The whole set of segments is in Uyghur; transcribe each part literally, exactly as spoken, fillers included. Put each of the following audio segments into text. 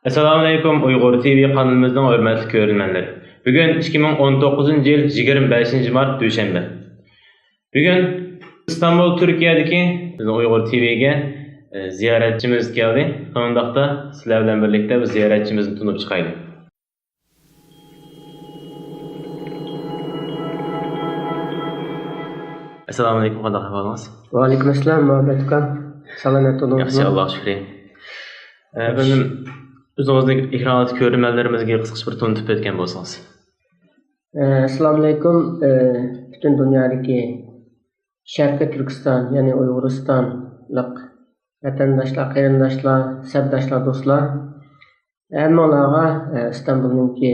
ئەسسالامۇئەلەيكۇم، ئۇيغۇر تىۋى قانىلىمىزنىڭ ھۆرمەتلىك كۆرۈرمەنلىرى. بۈگۈن ئىككى مىڭ ئون توققۇزىنچى يىل يىگىرمە بەشىنچى مارت، دۈشەنبە. بۈگۈن ئىستانبۇل، تۈركىيەدىكى بىزنىڭ ئۇيغۇر تىۋىگە، ئە، زىيارەتچىمىز كەلدى. شۇنداقتا سىلەر بىلەن بىرلىكتە بىز زىيارەتچىمىزنى تونۇپ چىقايلى. ئەسسالامۇئەلەيكۇم، قانداق ئەھۋالىڭىز؟ ۋەئەلەيكۇم ئەسسالام، مۇھەببەت ئۇكام. سالامەت بولۇڭىزمۇ؟ ياخشى، ئاللاغا شۈكرى. ئە، ئەپەندىم، ئۆزىڭىزنى ئېكرانلاردا كۆرۈرمەنلىرىمىزگە قىسقىچە بىر تونۇتۇپ ئۆتكەن بولسىڭىز. ئە، ئەسسالامۇئەلەيكۇم. ئە، پۈتۈن دۇنيادىكى شەرقىي تۈركىستان، يەنى ئۇيغۇرىستانلىق ۋەتەنداشلار، قېرىنداشلار، سەپداشلار، دوستلار، ھەممىڭلارغا، ئە، ئىستانبۇلنىڭكى،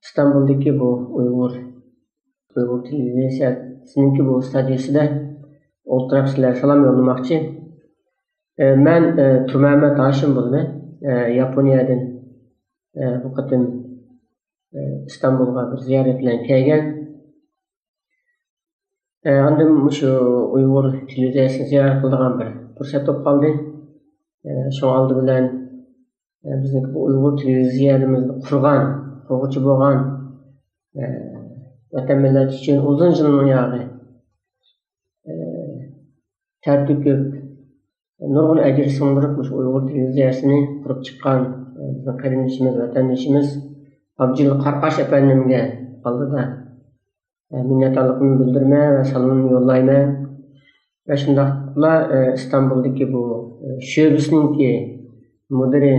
ئىستانبۇلدىكى بۇ ئۇيغۇر، ئۇيغۇر تېلېۋىزىيەسىنىڭكى بۇ ستۇدىيىسىدە ئولتۇرۇپ سىلەرگە سالام يوللىماقچى. ئە، مەن، ئە، تۇرمەمەت ھاشىم بولىمەن. ئە، ياپونىيەدىن، ئە، بۇ قېتىم، ئە، ئىستانبۇلغا بىر زىيارەت بىلەن كەلگەن. ئە، ئاندىن مۇشۇ ئۇيغۇر تېلېۋىزىيەسىنى زىيارەت قىلىدىغان بىر پۇرسەت بولۇپ قالدى. ئە، شۇڭا ئالدى بىلەن، ئە، بىزنىڭكى بۇ ئۇيغۇر تېلېۋىزىيەمىزنى قۇرغان، قۇرغۇچى بولغان، ئە، ۋەتەن مىللەت ئۈچۈن ئۇزۇن يىلنىڭ ياغى، ئە، تەر تۆكۈپ، نۇرغۇن ئەجىر سىڭدۈرۈپ، مۇشۇ ئۇيغۇر تېلېۋىزىيەسىنى قۇرۇپ چىققان، ئە، بىزنىڭ قېرىندىشىمىز، ۋەتەندىشىمىز ئابجىلىل قاراقاش ئەپەندىمگە ئالدىدا، ئە، مىننەتدارلىقىمنى بىلدۈرىمەن ۋە سالىمىمنى يوللايمەن. ۋە شۇنداقلا، ئە، ئىستانبۇلدىكى بۇ، ئە، شۆبىسىنىڭكى مۇدىرى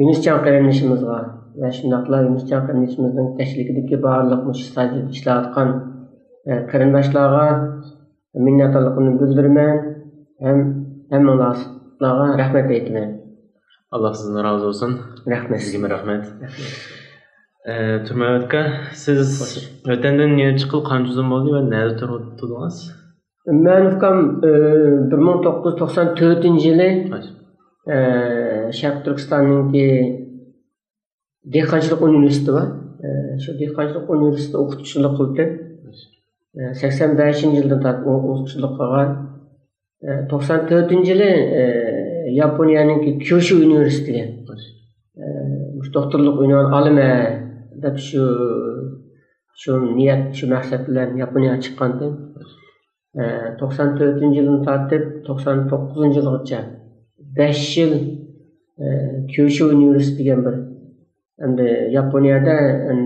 يۈنۈسجان قېرىندىشىمىزغا ۋە شۇنداقلا يۈنۈسجان قېرىندىشىمىزنىڭ تەكشىلىكىدىكى بارلىق مۇشۇ ساھەدە ئىشلەۋاتقان، ئە، قېرىنداشلارغا مىننەتدارلىقىمنى بىلدۈرىمەن ھەم ھەممىڭلارغا رەھمەت ئېيتىمەن. ئاللا سىزدىن رازى بولسۇن. رەھمەت. سىزگىمۇ رەھمەت. رەھمەت. ئە، تۇرمەمەت ئاكا، سىز خوش. ۋەتەندىن يەنە چىققىلى قانچە زۇلۇم بولدى ۋە نەدە تۇر-، تۇردىڭىز؟ مەن ئۇكام، ئە، بىر مىڭ توققۇز يۈز توقسان تۆتىنچى يىلى، خوش. ئە، شەرقىي تۈركىستاننىڭكى دېھقانچىلىق ئۇنىۋېرسىتېتى بار. ئە، شۇ دېھقانچىلىق ئۇنىۋېرسىتېتىدا ئوقۇتقۇچىلىق قىلىپ، ئە، سەكسەن بەشىنچى يىلدىن تارتىپ ئو-، ئوقۇتقۇچىلىق قىلغان. ئە، توقسان تۆتىنچى يىلى، ئە، ياپونىيەنىڭكى كيۇشۇ ئۇنىۋېرسىتېتىگە، ئە، مۇشۇ دوكتورلۇق ئۇنۋانى ئالىمەن دەپ شۇ، شۇ نىيەت، شۇ مەقسەت بىلەن ياپونىيەگە چىققانىدىم. ئە، توقسان تۆتىنچى يىلدىن تارتىپ توقسان توققۇزىنچى يىلغىچە بەش يىل، ئە، كيۇشۇ ئۇنىۋېرسىتېتى دېگەن بىر، ئەمدى ياپونىيەدە، ئەم،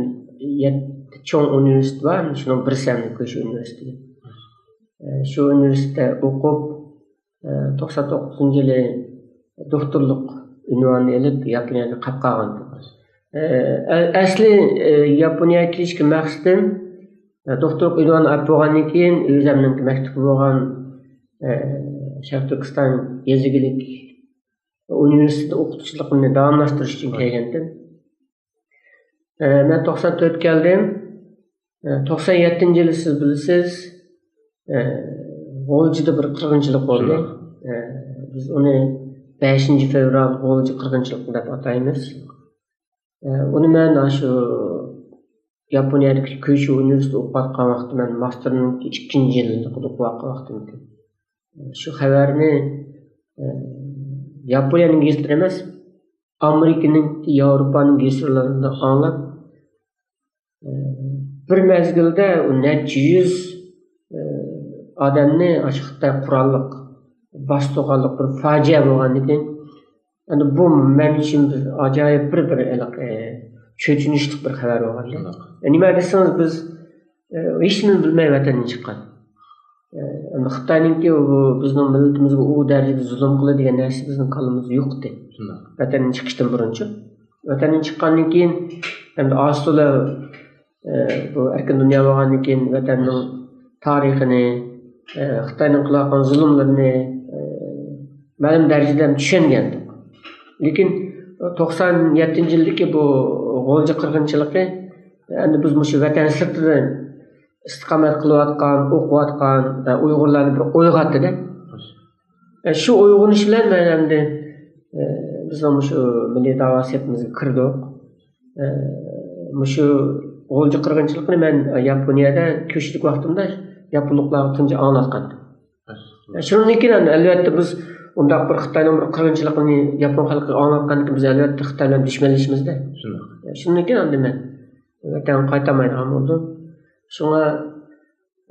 يەتتە چوڭ ئۇنىۋېرسىتېت بار، شۇنىڭ بىرسى ئەمدى كيۇشۇ ئۇنىۋېرسىتېتى. ئە، شۇ ئۇنىۋېرسىتېتتا ئوقۇپ، ئە، توقسان توققۇزىنچى يىلى دوكتورلۇق ئۇنۋانىنى ئېلىپ، ياپونىيەگە قاپقالغان. ئە، ئە-، ئەسلى، ئە، ياپونىيەگە كېلىشكە مەقسىتىم، ئە، دوكتورلۇق ئۇنۋانىنى ئېلىپ بولغاندىن كېيىن، ئۆزۈمنىڭ مەكتۇبى بولغان، ئە، شەرقىي تۈركىستان يېزا ئىگىلىك ئۇنىۋېرسىتېتىدا ئوقۇتقۇچىلىقىمنى داۋاملاشتۇرۇش ئۈچۈن كەلگەنتىم. ئە، مەن توقسان تۆت كەلدىم. ئە، توقسان يەتتىنچى يىلى سىز بىلىسىز، ئە، غۇلجىدا بىر قىرغىنچىلىق بولدى. شۇنداق. ئە، بىز ئۇنى بەشىنچى فېۋرال غۇلجا قىرغىنچىلىقى دەپ ئاتايمىز. ئە، ئۇنى مەن ئاشۇ ياپونىيەدىكى كيۇشۇ ئۇنىۋېرسىتېتىدا ئوقۇۋاتقان ۋاقتىدا، مەن ماستېرنىڭ ئىككىنچى يىلىدا ئوقۇۋاتقان ۋاقتىم ئىدى. شۇ خەۋەرنى، ئە، ياپونىيەنىڭ گېزىتلىرى ئەمەس، ئامېرىكىنىڭ، ياۋروپانىڭ گېزىتلىرىدىن ئاڭلاپ، ئە، بىر مەزگىلدە ئۇ نەچچە يۈز، ئە، ئادەمنى ئاشۇ خىتاي قوراللىق باستۇرغانلىق بىر پاجىئە بولغاندىكىن، ئەمدى بۇ مەن ئۈچۈن بىر ئاجايىپ بىر، بىر ھېلىقى، ئە، چۆچۈنۈشلۈك بىر خەۋەر بولغانىدى. شۇنداق. ئە، نېمە دېسىڭىز، بىز، ئە، ھېچنېمە بىلمەي ۋەتەندىن چىققان. ئە، ئەمدى خىتاينىڭكى بۇ بىزنىڭ مىللىتىمىزگە ئۇ دەرىجىدە زۇلۇم قىلىدۇ دېگەن نەرسە بىزنىڭ كاللىمىزدا يوق ئىدى. شۇنداق. ۋەتەندىن چىقىشتىن بۇرۇنچۇ. ۋەتەندىن چىققاندىن كېيىن، ئەمدى ئاز تولا، ئە، بۇ ئەركىن دۇنيا بولغاندىن كېيىن ۋەتەننىڭ تارىخىنى، ئە، خىتاينىڭ قىلىۋاتقان زۇلۇملىرىنى، ئە، مەلۇم دەرىجىدە چۈشەنگەن. لېكىن توقسان يەتتىنچى يىلدىكى بۇ غۇلجا قىرغىنچىلىقى، ئەمدى بىز مۇشۇ ۋەتەن سىرتىدا ئىستىقامەت قىلىۋاتقان، ئوقۇۋاتقان، ئە، ئۇيغۇرلارنى بىر ئويغاتتى-دە. ئە، شۇ ئويغىنىش بىلەن مەن ئەمدى، ئە، بىزنىڭ مۇشۇ مىللىي داۋا سېپىمىزگە كىردۇق. ئە، مۇشۇ غۇلجا قىرغىنچىلىقىنى مەن ياپونىيەدە كيۇشۇدىكى ۋاقتىمدا ياپونلۇقلارغا تۇنجى ئاڭلاتقانىدىم. ئە، شۇنىڭدىن كېيىن، ئەلۋەتتە، بىز ئۇنداق بىر خىتاينىڭ بىر قىرغىنچىلىقىنى ياپون خەلقىگە ئاڭلاتقاندىكىن بىز ئەلۋەتتە خىتاي بىلەن دۈشمەنلىشىمىزدە. شۇنداق. شۇندىن كېيىن ئاندىن مەن ۋەتەنگە قايتالمايدىغان بولدۇم. شۇڭا،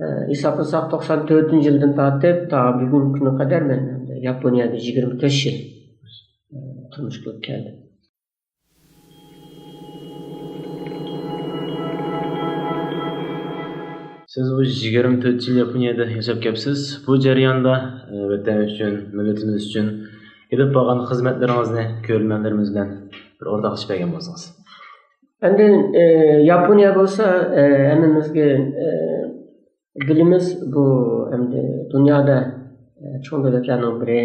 ئە، ھېسابلىساق، توقسان تۆتىنچى يىلدىن تارتىپ تا بۈگۈنكى كۈنگە قەدەر مەن ياپونىيەدە يىگىرمە تۆت يىل، ئە، تۇرمۇش قىلىپ كەلدىم. سىز بۇ يىگىرمە تۆت يىل ياپونىيەدە ياشاپ كەپسىز. بۇ جەرياندا، ئە، ۋەتەن ئۈچۈن، مىللىتىمىز ئۈچۈن ئېلىپ بارغان خىزمەتلىرىڭىزنى كۆرۈرمەنلىرىمىز بىلەن بىر ئورتاقلىشىپ بەرگەن بولسىڭىز. ئەمدى، ئە، ياپونىيە بولسا، ئە، ھەممىمىزگە، ئە، بىلىمىز، بۇ ئەمدى دۇنيادا، ئە، چوڭ دۆلەتلەرنىڭ بىرى.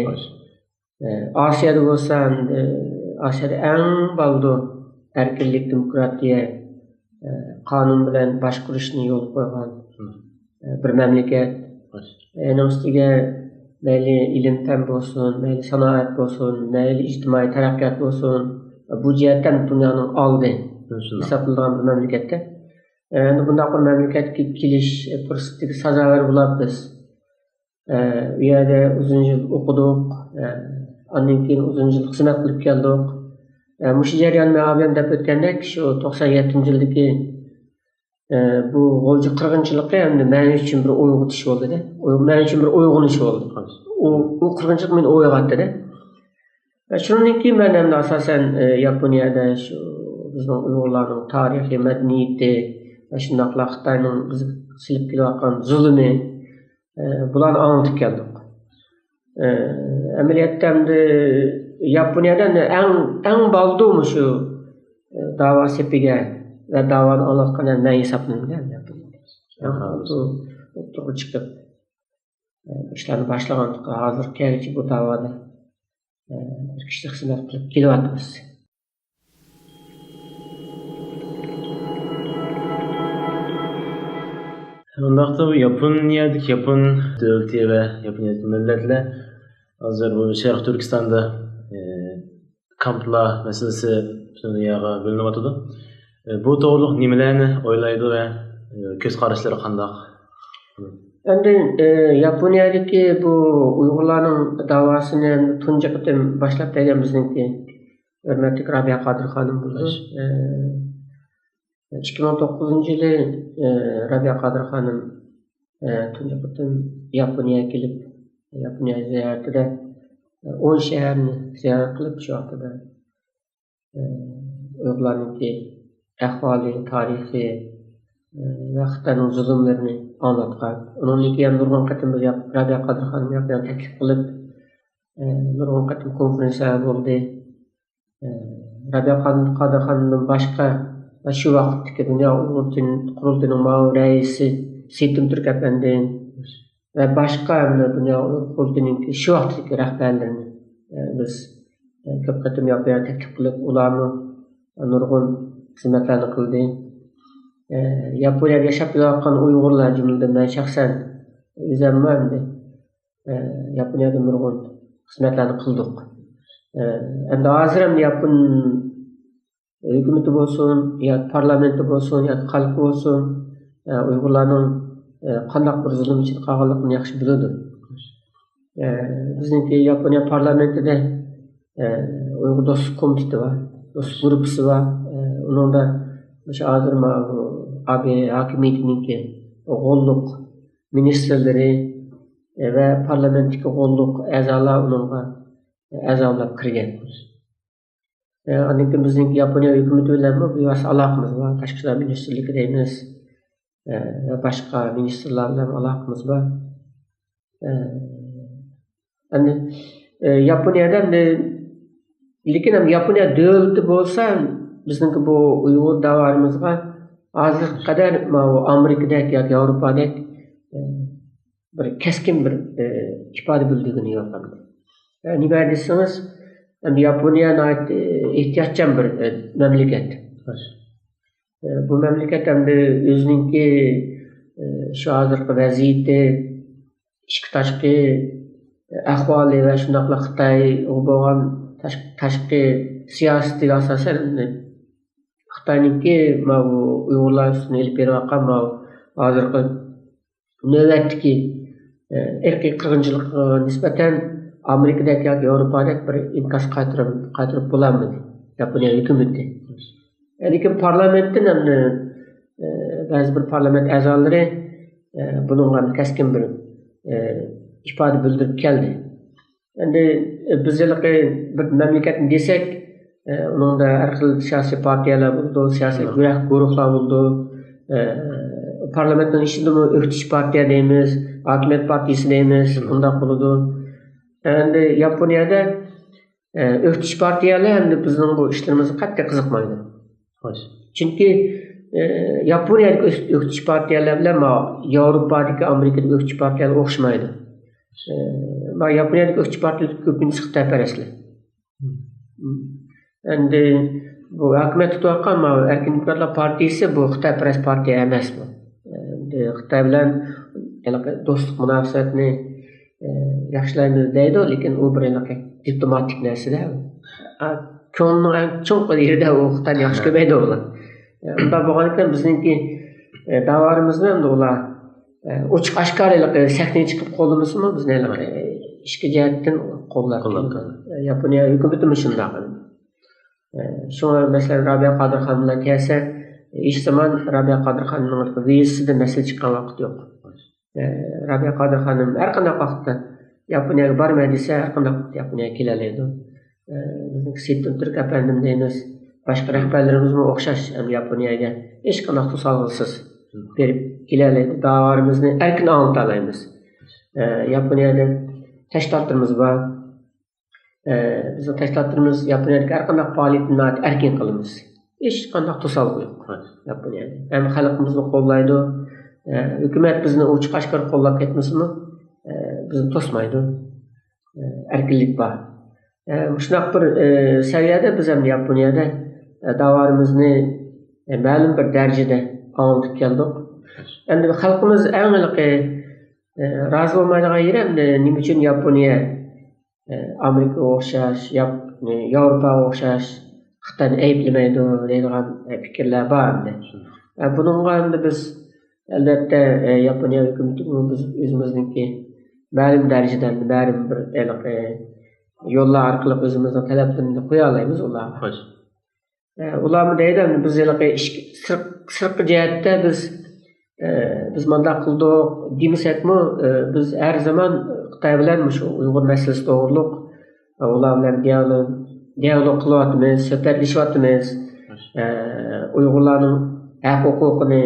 ئاسىيادا بولسا، ئاسىيادا ئەڭ بالدۇر ئەركىنلىك، دېموكراتىيە، قانۇن بىلەن باشقۇرۇشنى يولغا قويغان بىر مەملىكەت. ئۇنىڭ ئۈستىگە مەيلى ئىلىم-پەن بولسۇن، مەيلى سانائەت بولسۇن، مەيلى ئىجتىمائىي تەرەققىيات بولسۇن، بۇ جەھەتتە دۇنيانىڭ ئالدى ھېسابلىنىدىغان بىر مەملىكەتتە. ئەمدى بۇنداق بىر مەملىكەتكە كېلىش پۇرسىتىگە سازاۋەر بولۇپ بىز ئە، ئۇ يەردە ئۇزۇن يىل ئوقۇدۇق. ئە، ئاندىن كېيىن ئۇزۇن يىل خىزمەت قىلىپ كەلدۇق. ئە، مۇشۇ جەريان مەن ئابىيان دەپ ئۆتكەندەك، شۇ توقسان يەتتىنچى يىلدىكى، ئە، بۇ غۇلجا قىرغىنچىلىقى ئەمدى مەن ئۈچۈن بىر ئويغىتىش بولدى-دە. ئوي-، مەن ئۈچۈن بىر ئويغىنىش بولدى. ئۇ، ئۇ قىرغىنچىلىق مېنى ئويغاتتى-دە. ۋە شۇنىڭدىن كېيىن مەن ئەمدى ئاساسەن، ئە، ياپونىيەدە شۇ بىزنىڭ ئۇيغۇرلارنىڭ تارىخى، مەدەنىيىتى ۋە شۇنداقلا خىتاينىڭ بىزگە سېلىپ كېلىۋاتقان زۇلۇمى، ئە، بۇلارنى ئاڭلىتىپ كەلدۇق. ئە، ئەمەلىيەتتە ئەمدى ياپونىيەدە ئەڭ، ئەڭ بالدۇر مۇشۇ، ئە، داۋا سېپىگە ۋە داۋانى ئاڭلاتقان مەن ھېسابلىنىمەن ياپونىيەدە. ئەڭ بالدۇر ئوتتۇرىغا چىقىپ، ئە، ئىشلارنى باشلىغان، ھازىرغىچە بۇ داۋادا، ئە، بىر كىشىلىك خىزمەت قىلىپ كېلىۋاتىمىز. ئۇنداقتا بۇ ياپونىيەدىكى ياپون دۆلىتى ۋە ياپونىيەدىكى مىللەتلەر ھازىر بۇ شەرقىي تۈركىستاندا، ئى، كامپلار مەسىلىسى پۈتۈن دۇنياغا بىلىنىۋاتىدۇ. ئى، بۇ توغرىلىق نېمىلەرنى ئويلايدۇ ۋە، ئى، كۆز قاراشلىرى قانداق؟ ئەمدى، ئى، ياپونىيەدىكى بۇ ئۇيغۇرلارنىڭ داۋاسىنى تۇنجى قېتىم باشلاپ بەرگەن بىزنىڭكى ھۆرمەتلىك رابىيە قادىر خانىم بولىدۇ. ئى، ئىككى مىڭ توققۇزىنچى يىلى، ئى، رابىيە قادىر خانىم، ئى، تۇنجى قېتىم ياپونىيەگە كېلىپ، ياپونىيە زىيارىتىدە، ئى، ئون شەھەرنى زىيارەت قىلىپ، شۇ ۋاقتىدا، ئى، ئۇيغۇرلارنىڭكى ئەھۋالى، تارىخى، ئى، ۋە خىتاينىڭ زۇلۇملىرىنى ئاڭلاتقان. ئۇنىڭدىن كېيىن نۇرغۇن قېتىم بىز ياپ-، رابىيە قادىر خانىم ياپونىيەگە تەكلىپ قىلىپ، ئى، نۇرغۇن قېتىم كونفېرېنسىيە بولدى. ئى، رابىيە خان-، قادىر خانىمدىن باشقا ۋە شۇ ۋاقىتتىكى دۇنيا ئۇيغۇر دىن قۇرۇلتىيىنىڭ مۇئاۋىن رەئىسى سېيىتىم تۈرك ئەپەندى ۋە باشقا ھەمدە دۇنيا ئۇيغۇر قۇرۇلتىيىنىڭكى شۇ ۋاقىتتىكى رەھبەرلىرىنى، ئى، بىز، ئى، كۆپ قېتىم ياپونىيەگە تەكلىپ قىلىپ، ئۇلارمۇ نۇرغۇن خىزمەتلەرنى قىلدى. ئى، ياپونىيەدە ياشاپ كېلىۋاتقان ئۇيغۇرلار، جۈملىدىن مەن شەخسەن ئۆزۈممۇ ئەمدى ئە، ياپونىيەدە نۇرغۇن خىزمەتلەرنى قىلدۇق. ئە، ئەمدى ھازىر ھەم ياپون ھۆكۈمىتى بولسۇن، يا پارلامېنتى بولسۇن، يا خەلقى بولسۇن، ئە، ئۇيغۇرلارنىڭ، ئە، قانداق بىر زۇلۇم ئىچىدە قالغانلىقىنى ياخشى بىلىدۇ. ئە، بىزنىڭكى ياپونىيە پارلامېنتىدا، ئە، ئۇيغۇر دوستلۇق كومىتېتى بار، دوستلۇق گۇرۇپپىسى بار. ئە، ئۇنىڭدا مۇشۇ ھازىر ماۋۇ ئابې ھاكىمىيىتىنىڭكى غوللۇق مىنىستىرلىرى، ئە، ۋە پارلامېنتتىكى غوللۇق ئەزالار ئۇنىڭغا، ئە، ئەزا بولاپ كىرگەن. ئە، ئاندىن كېيىن بىزنىڭكى ياپونىيە ھۆكۈمىتى بىلەنمۇ بىۋاسىتە ئالاقىمىز بار. تاشقى ئىشلار مىنىستىرلىكى دەيمىز، ئە، ۋە باشقا مىنىستىرلار بىلەن ئالاقىمىز بار. ئە، ئەمدى، ئە، ياپونىيەدە ئەمدى، لېكىن ھەم ياپونىيە دۆلىتى بولسا بىزنىڭكى بۇ ئۇيغۇر داۋالىرىمىزغا ھازىرغا قەدەر ماۋۇ ئامېرىكىدەك ياكى ياۋروپادەك، ئە، بىر كەسكىن بىر، ئە، ئىپادە بىلدۈرگىنى يوق ئەمدى. ئە، نېمە دېسىڭىز، ئەمدى ياپونىيە ناھايىتى ئېھتىياتچان بىر، ئە، مەملىكەت. ئە، بۇ مەملىكەت ئەمدى ئۆزىنىڭكى، ئە، شۇ ھازىرقى ۋەزىيىتى، ئىچكى تاشقى ئەھۋالى ۋە شۇنداقلا خىتايغا بولغان تاش-، تاشقى سىياسىتىگە ئاساسەن، خىتاينىڭكى ماۋۇ ئۇيغۇرلار ئۈستىدىن ئېلىپ بېرىۋاتقان ماۋۇ ھازىرقى نۆۋەتتىكى، ئە، ئىرقىي قىرغىنچىلىقىغا نىسبەتەن ئامېرىكىدەك ياكى ياۋروپادەك بىر ئىنكاس قايتۇرۇپ، قايتۇرۇپ بولالمىدى ياپونىيە ھۆكۈمىتى. لېكىن پارلامېنتتىن ئەمدى، ئە، بەزى بىر پارلامېنت ئەزالىرى، ئە، بۇنىڭغا كەسكىن بىر، ئە، ئىپادە بىلدۈرۈپ كەلدى. ئەمدى، ئە، بىز ھېلىقى بىر مەملىكەتنى دېسەك، ئە، ئۇنىڭدا ھەر خىل سىياسىي پارتىيەلەر بولىدۇ، سىياسىي گۇرۇھ-، گۇرۇھلار بولىدۇ. ئە، پارلامېنتنىڭ ئىچىدىمۇ ئۆكتىچى پارتىيە دەيمىز، ھاكىمىيەت پارتىيىسى دەيمىز، ئۇنداق بولىدۇ. ئەمدى ياپونىيەدە، ئە، ئۆكتىچى پارتىيەلەر ئەمدى بىزنىڭ بۇ ئىشلىرىمىزغا قەتئىي قىزىقمايدۇ. خوش. چۈنكى، ئە، ياپونىيەدىكى ئۆس-، ئۆكتىچى پارتىيەلەر بىلەن ما ياۋروپادىكى، ئامېرىكىدىكى ئۆكتىچى پارتىيەلەر ئوخشىمايدۇ. ئە، ما ياپونىيەدىكى ئۆكتىچى پارتىيەلەر كۆپىنچىسى خىتايپەرەسلەر. مم. ئەمدى بۇ ھاكىمىيەت تۇتۇۋاتقان ما ئەركىن دېموكراتلار پارتىيىسى بۇ خىتايپەرەس پارتىيە ئەمەس بۇ. ئەمدى خىتاي بىلەن ھېلىقى دوستلۇق مۇناسىۋەتنى، ئە، ياخشىلايمىز دەيدۇ، لېكىن ئۇ بىر ھېلىقى دىپلوماتىك نەرسىدە. ئا، كۆڭلىنىڭ ئەڭ چوڭقى يېرىدە ئۇ خىتاينى ياخشى كۆرمەيدۇ ئۇلار. ئە، ئۇنداق بولغانىكەن بىزنىڭكى، ئە، داۋالىرىمىزنى ئەمدى ئۇلار، ئە، ئوچۇق ئاشكارا ھېلىقى سەھنىگە چىقىپ قوللىمىسىمۇ بىزنى ھېلىقى، ئە، ئىچكى جەھەتتىن قوللاپ قوللاپ كېلىدۇ. كېلىدۇ. ئە، ياپونىيە ھۆكۈمىتىمۇ شۇنداق. ئە، شۇڭا مەسىلەن رابىيە قادىر خانىملار كەلسە، ھېچ زامان رابىيە قادىر خانىمنىڭ ۋىزىسىدا مەسىلە چىققان ۋاقىت يوق. ئە، رابىيە قادىر خانىم ھەر قانداق ۋاقىتتا ياپونىيەگە بارماي دېسە، ھەر قانداق ۋاقىت ياپونىيەگە كېلەلەيدۇ. ئە، بىزنىڭ سېيىتتىن تۈرك ئەپەندىم دەيمىز، باشقا رەھبەرلىرىمىزمۇ ئوخشاش، ئەمدى ياپونىيەگە ھېچقانداق توسالغۇسىز بېرىپ كېلەلەيدۇ. داۋالىرىمىزنى ئەركىن ئاڭلىتالايمىز. ئە، ياپونىيەدە تەشكىلاتلىرىمىز بار. ئە، بىزنىڭ تەشكىلاتلىرىمىز ياپونىيەدىكى ھەر قانداق پائالىيەتنى ناھايىتى ئەركىن قىلىمىز. ھېچقانداق توسالغۇ يوق ياپونىيەدە. ھەم خەلقىمىزنى قوللايدۇ. ئە، ھۆكۈمەت بىزنى ئوچۇق ئاشكارا قوللاپ كەتمىسىمۇ، ئە، بىزنى توسمايدۇ. ئە، ئەركىنلىك بار. ئە، مۇشۇنداق بىر، ئە، سەۋىيەدە بىز ھەم ياپونىيەدە، ئە، داۋالىرىمىزنى، ئە، مەلۇم بىر دەرىجىدە ئاڭلىتىپ كەلدۇق. ئەمدى خەلقىمىز ئەڭ ھېلىقى، ئە، رازى بولمايدىغان يېرى ئەمدى نېمە ئۈچۈن ياپونىيە ئامېرىكىغا ئوخشاش، ياپ-، ياۋروپاغا ئوخشاش خىتاينى ئەيىبلىمەيدۇ دەيدىغان پىكىرلەر بار ئەمدى. بۇنىڭغا ئەمدى بىز، ئەلۋەتتە، ياپونىيە ھۆكۈمىتىگە بىز ئۆزىمىزنىڭكى مەلۇم دەرىجىدە مەلۇم بىر ھېلىقى يوللار ئارقىلىق ئۆزىمىزنىڭ تەلەپلىرىنى قويالايمىز ئۇلارغا. خوش. ئە، ئۇلارمۇ دەيدۇ، بىز ھېلىقى ئىچكى، سىرت-، سىرتقى جەھەتتە بىز، ئە، بىز مانداق قىلدۇق دېمىسەكمۇ، ئە، بىز ھەر زامان خىتاي بىلەن مۇشۇ ئۇيغۇر مەسىلىسى توغرۇلۇق، ئە، ئۇلار بىلەن دىيالوگ، دىيالوگ قىلىۋاتىمىز، سۆھبەتلىشىۋاتىمىز. ئە، ئۇيغۇرلارنىڭ ھەق ھوقۇقىنى،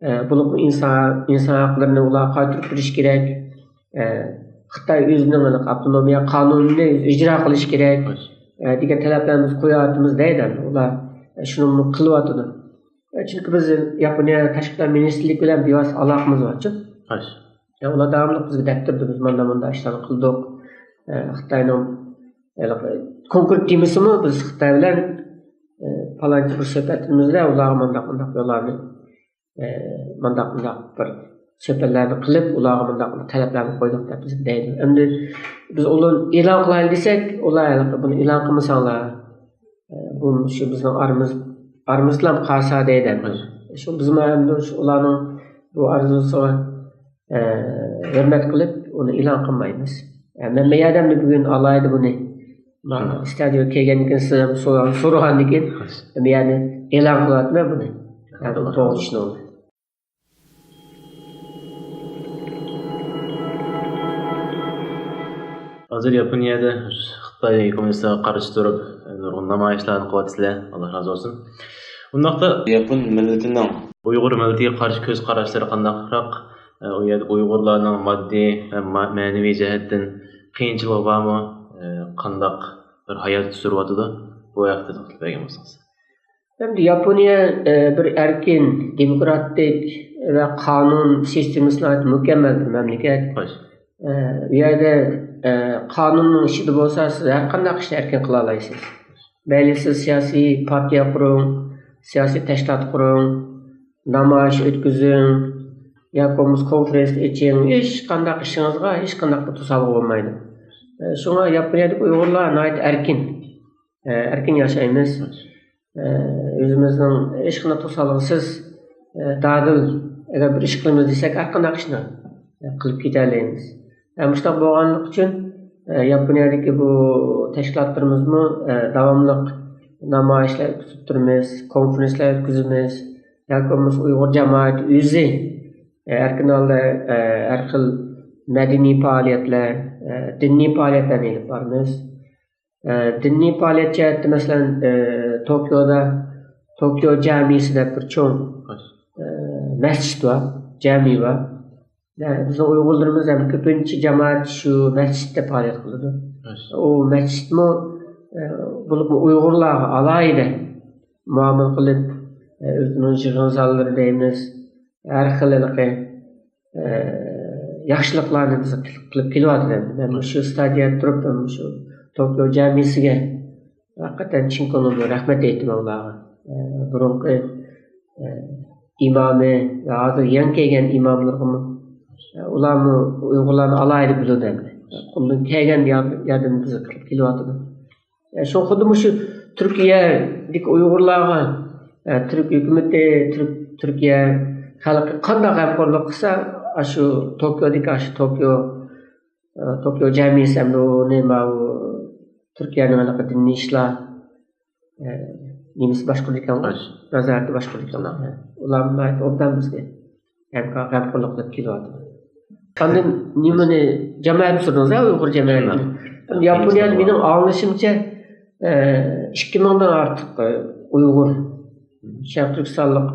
ئە، بولۇپمۇ ئىنسان، ئىنسان ھەقلىرىنى ئۇلارغا قايتۇرۇپ بېرىش كېرەك. ئە، خىتاي ئۆزىنىڭ ئاپتونومىيە قانۇنىنى ئىجرا قىلىش كېرەك، ئە، دېگەن تەلەپلەرنى بىز قويۇۋاتىمىز دەيدۇ ئەمدى. ئۇلار، ئە، شۇنىمۇ قىلىۋاتىدۇ. ئە، چۈنكى بىز ياپونىيە تاشقى ئىشلار مىنىستىرلىكى بىلەن بىۋاسىتە ئالاقىمىز بارچۇ. ئە، ئۇلار داۋاملىق بىزگە دەپ تۇرىدۇ، بىز مانداق مانداق ئىشلارنى قىلدۇق. ئە، خىتاينىڭ ھېلىقى كونكرېت تېمىسىمۇ بىز خىتاي بىلەن، ئە، پالانچى بىر سۆھبەتلىرىمىزدە ئۇلارغا مانداق مانداق يوللارنى ئە، مانداق، مانداق بىر سۆھبەتلەرنى قىلىپ، ئۇلارغا مانداق، مانداق تەلەپلەرنى قويدۇق دەپ بىزگە دەيدۇ. ئەمدى بىز ئۇلارنى ئېلان قىلايلى دېسەك، ئۇلار ھېلىقى بۇنى ئېلان قىلمىساڭلار، ئە، بۇ شۇ بىزنىڭ ئارىمىز، ئارىمىزدىلا قالسا دەيدۇ ئەمدى. شۇ بىزمۇ ئەمدى شۇ ئۇلارنىڭ بۇ ئارزۇسىغا، ئە، ھۆرمەت قىلىپ، ئۇنى ئېلان قىلمايمىز. ئە، مەن بۇ يەردە ئەمدى بۈگۈن ئالايدۇ بۇنى. مانا، ئىستۇدىيەگە كەلگەندىن كېيىن سىز ھەم سورا-، سورىغاندىن كېيىن، بۇ يەردە ئېلان قىلىۋاتىمەن بۇنى. ياكى توغرا چۈشىنىڭلار. ھازىر ياپونىيەدە خىتاي كوممۇنىستىغا قارشى تۇرۇپ، نۇرغۇن نامايىشلارنى قىلىۋاتىسىلەر. ئاللا رازى بولسۇن. ئۇنداقتا ياپون مىللىتىنىڭ ئۇيغۇر مىللىتىگە قارشى كۆز قاراشلىرى قانداقراق؟ ئۇ يەردە ئۇيغۇرلارنىڭ ماددىي ۋە ما-، مەنىۋى جەھەتتىن قىيىنچىلىقى بارمۇ؟ قانداق بىر ھايات سۈرۈۋاتىدۇ؟ بۇ ھەقتە توختىلىپ بەرگەن بولسىڭىز. ئەمدى ياپونىيە، ئە، بىر ئەركىن، دېموكراتىك ۋە قانۇن سىستېمىسى ناھايىتى مۇكەممەل بىر مەملىكەت. خوش. ئە، ئۇ يەردە، ئە، قانۇننىڭ ئىچىدە بولسا، سىز ھەر قانداق ئىشنى ئەركىن قىلالايسىز. مەيلى سىز سىياسىي پارتىيە قۇرۇڭ، سىياسىي تەشكىلات قۇرۇڭ، نامايىش ئۆتكۈزۈڭ، ياكى بولمىسا كونفېرېنسىيە ئېچىڭ، ھېچقانداق ئىشىڭىزغا ھېچقانداق بىر توسالغۇ بولمايدۇ. ئە، شۇڭا ياپونىيەدىكى ئۇيغۇرلار ناھايىتى ئەركىن. ئە، ئەركىن ياشايمىز. ئە، ئۆزىمىزنىڭ ھېچقانداق توسالغۇسىز، ئە، دادىل، ئەگەر بىر ئىش قىلىمىز دېسەك، ھەر قانداق ئىشنى، ئە، قىلىپ كېتەلەيمىز. ئە، مۇشۇنداق بولغانلىقى ئۈچۈن، ئە، ياپونىيەدىكى بۇ تەشكىلاتلىرىمىزمۇ، ئە، داۋاملىق نامايىشلار ئۆتكۈزۈپ تۇرىمىز، كونفېرېنسلار ئۆتكۈزىمىز. ياكى بولمىسا ئۇيغۇر جامائىتى ئۆزى، ئە، ئەركىن ھالدا، ئە، ھەر خىل مەدەنىي پائالىيەتلەر، ئە، دىنىي پائالىيەتلەرنى ئېلىپ بارىمىز. ئە، دىنىي پائالىيەت جەھەتتە، مەسىلەن، ئە، توكيودا توكيو جامىسى دەپ بىر چوڭ، ئە، مەسچىت بار، جامى بار. ئە، بىزنىڭ ئۇيغۇرلىرىمىز ھەم كۆپىنچە جامائەت شۇ مەسچىتتە پائالىيەت قىلىدۇ. ئۇ مەسچىتمۇ، ئە، بولۇپمۇ ئۇيغۇرلارغا ئالاھىدە مۇئامىلە قىلىپ، ئە، ئۆزىنىڭ يىغىن زاللىرى دەيمىز، ھەر خىل ھېلىقى، ئە، ياخشىلىقلارنى بىزگە قىلىپ، قىلىپ كېلىۋاتىدۇ. مەن مۇشۇ ستادىيەدە تۇرۇپ، مەن مۇشۇ توكيو جامىسىگە ھەقىقەتەن چىن كۆڭلۈمدىن رەھمەت ئېيتىمەن ئۇلارغا. ئە، بۇرۇنقى، ئە، ئىمامى ۋە ھازىر يېڭى كەلگەن ئىماملىرىغىمۇ، ئە، ئۇلارمۇ ئۇيغۇرلارنى ئالاھىدە بىلىدۇ ئەمدى. قولىدىن كەلگەن يار-، ياردىمىنى بىزگە قىلىپ كېلىۋاتىدۇ. ئە، شۇ خۇددى مۇشۇ تۈركىيەدىكى ئۇيغۇرلارغا، ئە، تۈرك ھۆكۈمىتى، تۈرك، تۈركىيە خەلقى قانداق غەمخورلۇق قىلسا، ئاشۇ توكيودىكى، ئاشۇ توكيو، ئە، توكيو جامىسى ھەمدە ئۇنى ماۋۇ تۈركىيەنىڭ ھېلىقى دىنىي ئىشلار، ئە، نېمىسى باشقۇرىدىكەنغۇ؟ نازارىتى باشقۇرىدىكەنغۇ؟ ئۇلار ناھايىتى ئوبدان بىزگە ھەمكار، غەمخورلۇق قىلىپ كېلىۋاتىدۇ. ئاندىن نېمىنى، جامائەتنى سورىدىڭىز ھە، ئۇيغۇر جامائەتنى. ياپونىيەدە مېنىڭ ئاڭلىشىمچە، ئە، ئىككى مىڭدىن ئارتۇق، ئە، ئۇيغۇر، شەرقىي تۈركىستانلىق،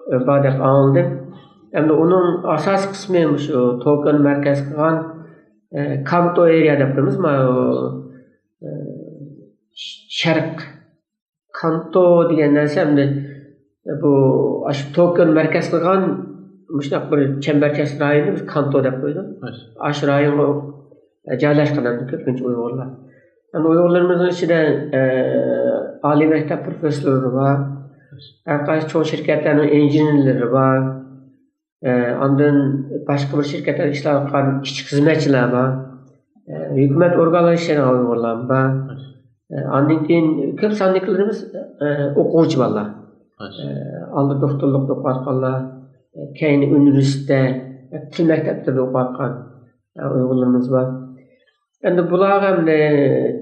ئە، بار دەپ ئاڭلىدىم. ئەمدى ئۇنىڭ ئاساسىي قىسمى مۇشۇ توكيونى مەركەز قىلغان، ئە، كانتو ئېرىيە دەپ قويىمىز، مانا، ئە، شەرق كانتو دېگەن نەرسە ئەمدى بۇ ئاشۇ توكيونى مەركەز قىلغان مۇشۇنداق بىر چەمبەرچاس رايوننى بىز كانتو دەپ قويدۇق. ئاشۇ رايونغا جايلاشقان ئەمدى كۆپىنچە ئۇيغۇرلار. ئەمدى ئۇيغۇرلىرىمىزنىڭ ئىچىدە، ئە، ئالىي مەكتەپ پروفېسسورلىرى بار، ھەر قايسى چوڭ شىركەتلەرنىڭ ئىنژېنېرلىرى بار. ئە، ئاندىن باشقا بىر شىركەتلەردە ئىشلەۋاتقان ئىشچى خىزمەتچىلەر بار. ئە، ھۆكۈمەت ئورگانلىرى ئىشلەيدىغان ئۇيغۇرلار بار. ئە، ئاندىن كېيىن كۆپ ساندىكىلىرىمىز، ئە، ئوقۇغۇچى بالىلار. ئە، ئالدى دوختۇرلۇقتا ئوقۇۋاتقانلار، ئە، كەينى ئۇنىۋېرسىتېتتا، ئە، تىل مەكتەپلىرىدە ئوقۇۋاتقان، ئە، ئۇيغۇرلىرىمىز بار. ئەمدى بۇلارغا ئەمدى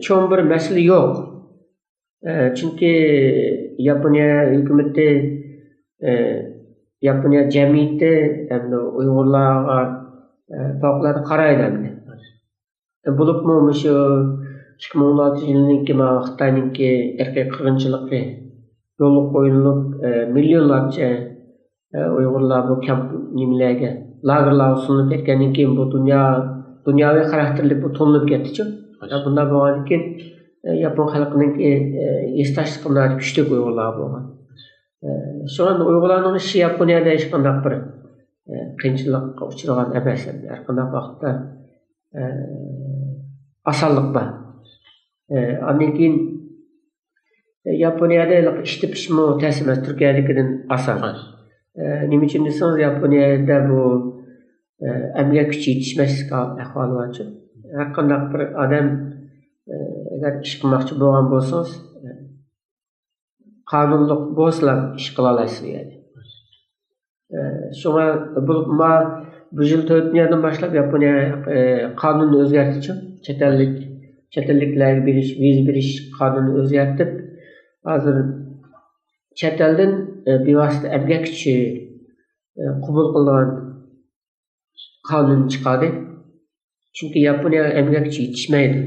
چوڭ بىر مەسىلە يوق. ئە، چۈنكى ياپونىيە ھۆكۈمىتى، ئە، ياپونىيە جەمئىيىتى ئەمدى ئۇيغۇرلارغا، ئە، پەۋقۇلئاددە قارايدۇ ئەمدى. بولۇپمۇ مۇشۇ ئىككى مىڭ ئون ئالتىنچى يىلنىڭكى مانا خىتاينىڭكى ئىرقىي قىرغىنچىلىقى يولغا قويۇلۇپ، ئە، مىليونلارچە ئە، ئۇيغۇرلار بۇ كەمپ نېمىلەرگە، لاگېرلارغا سولىنىپ كەتكەندىن كېيىن، بۇ دۇنيا، دۇنياۋى خاراكتېرلىك بۇ تونۇلۇپ كەتتىچۇ. ئە، بۇنداق بولغاندىن كېيىن، ئە، ياپون خەلقىنىڭكى، ئە، ھېسداشلىقى ناھايىتى كۈچلۈك ئۇيغۇرلارغا بولغان. ئە، شۇڭا ئۇيغۇرلارنىڭ ئىشى ياپونىيەدە ھېچقانداق بىر، ئە، قىيىنچىلىققا ئۇچرىغان ئەمەس. ھەر قانداق ۋاقىتتا، ئە، ئاسانلىق بار. ئە، ئاندىن كېيىن، ياپونىيەدە ھېلىقى ئىش تېپىشمۇ تەس ئەمەس، تۈركىيەدىكىدىن ئاسان. ئە، نېمە ئۈچۈن دېسىڭىز، ياپونىيەدە بۇ، ئە، ئەمگەك كۈچى يېتىشمەسلىك ئەھۋالى بارچۇ. ھەر قانداق بىر ئادەم، ئە، ئەگەر ئىش قىلماقچى بولغان بولسىڭىز، ئە، قانۇنلۇق بولسىلا ئىش قىلالايسىز يەنى. ئە، شۇڭا بۇ، ما-، بۇ يىل تۆتىنچى ئايدىن باشلاپ ياپونىيە، ئە، قانۇننى ئۆزگەرتتىچۇ. چەت ئەللىك، چەت ئەللىكلەرگە بېرىش، ۋىزا بېرىش قانۇنىنى ئۆزگەرتىپ، ھازىر چەت ئەلدىن، ئە، بىۋاسىتە ئەمگەك كۈچى، ئە، قوبۇل قىلىدىغان قانۇن چىقاردى. چۈنكى ياپونىيەگە ئەمگەكچى يېتىشمەيدۇ.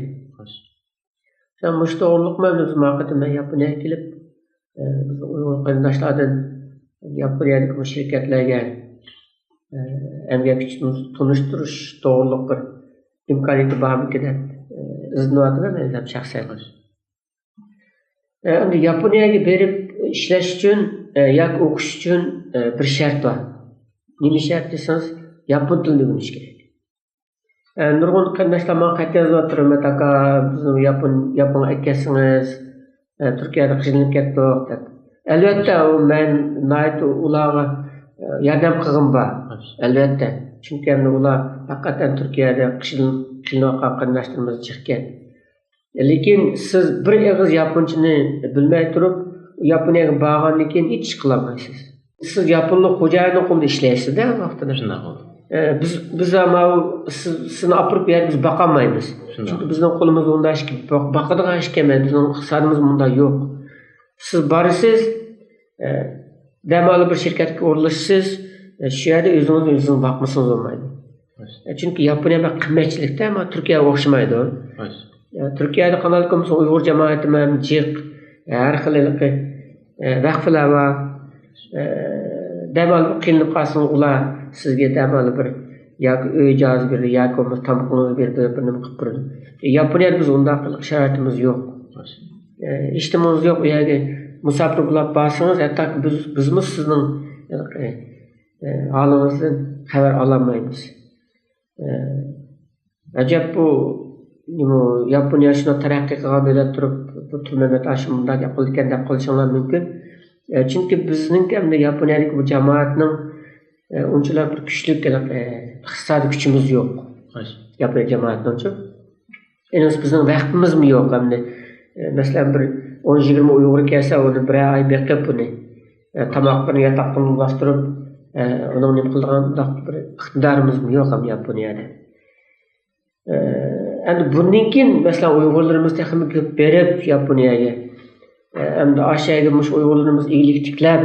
مۇشۇ توغرۇلۇقمۇ بىز ما قېتىم ياپونىيەگە كېلىپ، ئە، بىز ئۇيغۇر قېرىنداشلاردىن ياپونىيەدىكى بۇ شىركەتلەرگە، ئە، ئەمگەك كۈچىنى تونۇشتۇرۇش توغرۇلۇق بىر ئىمكانىيىتى بارمىكىن دەپ، ئە، ئىزدىنىۋاتىمەن ئۆزۈم شەخسەن. ئە، ئەمدى ياپونىيەگە بېرىپ ئىشلەش ئۈچۈن، ئە، ياكى ئوقۇش ئۈچۈن، ئە، بىر شەرت بار. نېمە شەرت دېسىڭىز، ياپون تىلىنى ئۆگىنىش كېرەك. ئە، نۇرغۇن قېرىنداشلار ماڭا خەت يېزىۋاتىدۇ، «ھۆرمەت ئاكا، بىزنى ياپون، ياپونغا ئەكەلسىڭىز، ئە، تۈركىيەدە قىينىلىپ كەتتۇق» دەپ. ئەلۋەتتە، ئۇ مەن ناھايىتى ئۇلارغا، ئە، ياردەم قىلغۇم بار. ئەلۋەتتە. چۈنكى ئەمدى ئۇلار ھەقىقەتەن تۈركىيەدە قىينىلىۋاتقان قېرىنداشلىرىمىز جىقكەن. لېكىن سىز بىر ئېغىز ياپونچىنى بىلمەي تۇرۇپ، ياپونىيەگە بارغاندىن كېيىن ھېچ ئىش قىلالمايسىز. سىز ياپونلۇق خوجايىننىڭ قولىدا ئىشلەيسىز-دە ۋاقتىدا. شۇنداق بولدى. ئە، بىز، بىز ماۋۇ سىز، سىزنى ئاپىرىپ بۇ يەردە بىز باقالمايمىز. چۈنكى بىزنىڭ قولىمىزدا ئۇنداق ھېچ باق-، باقىدىغان ھېچكىم يوق، بىزنىڭ ئىقتىسادىمىز مۇنداق يوق. سىز بارىسىز، ئە، دەم ئالىپ بىر شىركەتكە ئورۇنلىشىسىز، ئە، شۇ يەردە ئۆزىڭىز ئۆزىڭىزنى باقمىسىڭىز بولمايدۇ. ئە، چۈنكى ياپونىيە بەك قىممەتچىلىكتە، ئەمما تۈركىيەگە ئوخشىمايدۇ. ئە، تۈركىيەدە قانداق بولسا ئۇيغۇر جامائىتىمۇ ھەم جىق، ھەر خىل ھېلىقى، ئە، ۋەقفىلەر بار. ئە، دەم ئالىپ قىينىلىپ قالسىڭىز، ئۇلار سىزگە دەم ئالىپ بىر ياكى ئۆي ئىجازە بېرىدۇ، ياكى بولمىسا تامىقىڭىزنى بېرىدۇ، بىر نېمە قىلىپ بېرىدۇ. ياپونىيەدە بىز ئۇنداق شارائىتىمىز يوق. ئە، ھېچنېمىڭىز يوق، ئۇ يەرگە مۇساپىر بولۇپ بارسىڭىز، ھەتتاكى بىز، بىزمۇ سىزنىڭ، ئە، ئە، ھالىڭىزدىن خەۋەر ئالالمايمىز. ئە، ئەجەب بۇ، نېمە، ياپونىيە شۇنداق تەرەققىي قىلغان دۆلەت تۇرۇپ، بۇ تۇرمەمەت ھاشىم مۇنداق گەپ قىلىدىكەن دەپ قېلىشىڭلار مۇمكىن. ئە، چۈنكى بىزنىڭكى ئەمدى ياپونىيەدىكى بۇ جامائەتنىڭ، ئە، ئۇنچىلا بىر كۈچلۈك، ئە، ئىقتىسادىي كۈچىمىز يوق. ياپونىيە جامائەتنىڭچۇ. ئەنە بىزنىڭ ۋەقپىمىزمۇ يوق ئەمدى. ئە، مەسىلەن، بىر ئون يىگىرمە ئۇيغۇر كەلسە، ئۇنى بىرەر ئاي بېقىپ، ئۇنى، ئە، تاماقلىرىنى ياتاقتىن ئۇلاشتۇرۇپ، ئە، ئۇنىڭ نېمە قىلىدىغان ئۇنداق بىر ئىقتىدارىمىزمۇ يوق ئەمدى ياپونىيەدە. ئە، ئەمدى بۇندىن كېيىن، مەسىلەن، ئۇيغۇرلىرىمىز تېخىمۇ كۆپ بېرىپ ياپونىيەگە، ئە، ئەمدى ئاشۇ يەرگە مۇشۇ ئۇيغۇرلىرىمىز ئىگىلىك تىكلەپ،